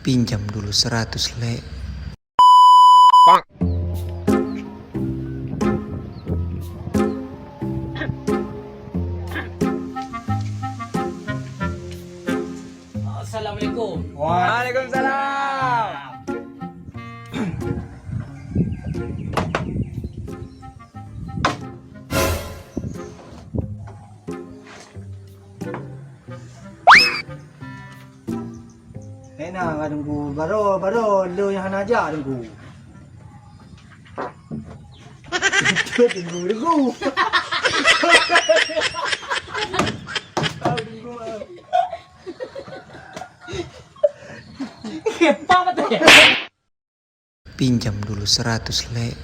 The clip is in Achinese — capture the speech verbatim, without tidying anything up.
Pinjam dulu seratus, Lek. Assalamualaikum. Waalaikumsalam. Enak ka Teungku, baroe, baroe le nyang hana jak Teungku. Teungku, Teungku. Pinjam dulu seratus, Lek.